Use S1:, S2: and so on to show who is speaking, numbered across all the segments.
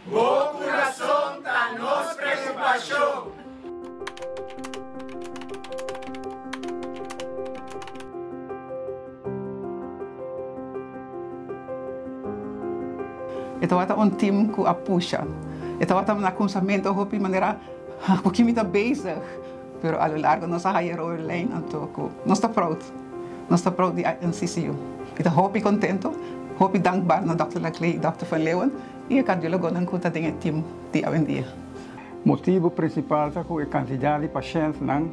S1: Bo kurason ta nos preokupashon.
S2: E tabata un team ku a pusha. E tabata na kuminsamentu hopi manera ku ki mi ta bezig, pero a lo largo nos a haya rode lijn anto ku nos ta proud. Nos ta proud di NCCU. Mi ta hopi contento, hopi dankbaar na Dòkter Laclé y Dòkter Van Leeuwen y e cardiologonan cu ta den e team di awendia.
S3: Motibu principal ta cu e cantidad di pashentnan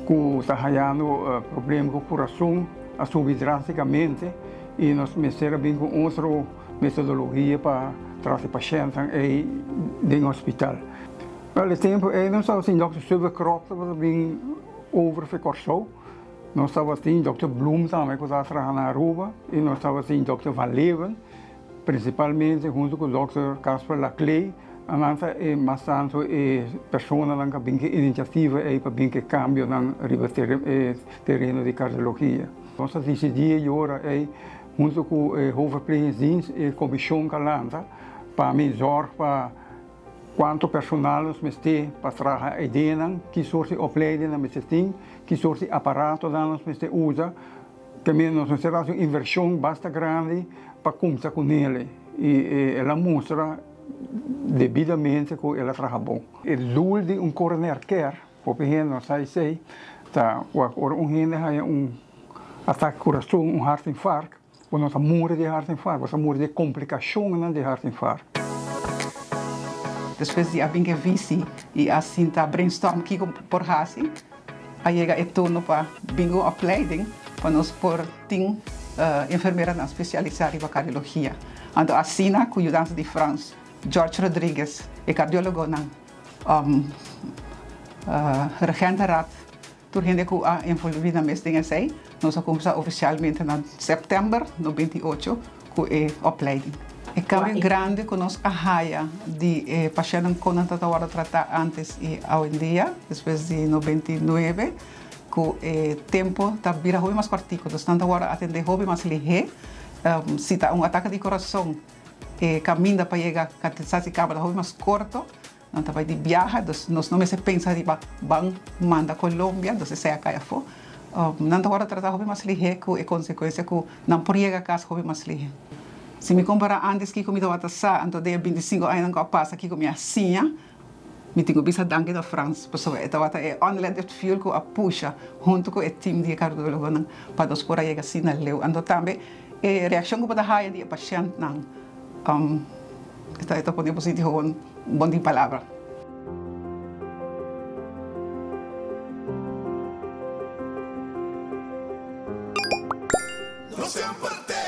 S3: cu ta hayando problema cu curason a subi drasticamente y nos mester a bin cu otro metodologia pa trata e pashentnan ey den hospital. Wel e tempo ey nos tabatin Dòkter Suberkrop tabata bin over for Kòrsou. Nos tabatin Dòkter Bloem tambe ku ta traha na Aruba i nos tabatin Dòkter Van Leeuwen, prinsipalmente huntu ku Dòkter Casper Laclé, anan ta e mas tantu e personanan ku a bin ku e inisiativa ei pa bin ku e kambionan riba e tereno di kardiologia. Nos a disidí e ora ei huntu ku e Hoofdverplegingsdienst e komishon ku a lanta pa mi zòrg pa Cuanto personal nos mester pa traha e ideanan, ki soort di opleidingnan mester tin, ki soort di aparatonan nos mester usa. Tambe nos mester haci un inversion basta grandi pa cuminsa cu nele y el a mustra debidamente cu el a traha bon. E doel di un coroner care, hopi hende no sa esey, ta ora un hende haya un atake curason, un hartinfarct, Bo no ta muri di hartinfarto, bo ta muri di e komplikashonnan di hartinfarto.
S2: Despues di a bin ke visi i a sinta brainstorm kiko por hasi, a yega e turno pa bin un opleiding pa nos por tin enfermeranan spesialisá riba kardiologia. Anto asina ku yudansa di Frans George Rodriguez, e kardiólogonan, Regentenraad, Tur hende ku a envolví nan mes den esei, nos a kuminsá ofisialmente na sèptèmber 98 ku e opleiding. E kambio grandi ku nos a haya di e pashèntnan kon nan tabata wòrdu tratá ántes i awendia, despues di 99, ku e tempu ta bira hopi mas kòrtiku. Dus nan ta wòrdu atendé hopi mas lihé. Si ta un atake di kurason, e kaminda pa yega katetisasi kaba ta hopi mas korto. Nan ta bai di biaha, dus nos no mester pensa riba ban manda Colombia, dus esei a kai afó. Nan ta wòrdu tratá hopi mas lihé ku e konsekuensia ku nan por yega kas hopi mas lihé. Si mi kompará ántes kiko mi tabata sa, anto den e bintisinko añanan ku a pasa kiko mi a siña, mi tin ku bisa danki na Frans, pasobra e tabata e unleaded fuel ku a pusha huntu ku e tim di e kardiólogonan pa nos por a yega asina leu. Anto tambe e reakshon ku bo ta haya di e pashèntnan. Esta ta pone bo sinti gewoon bon di palabra.
S1: Nos semper te.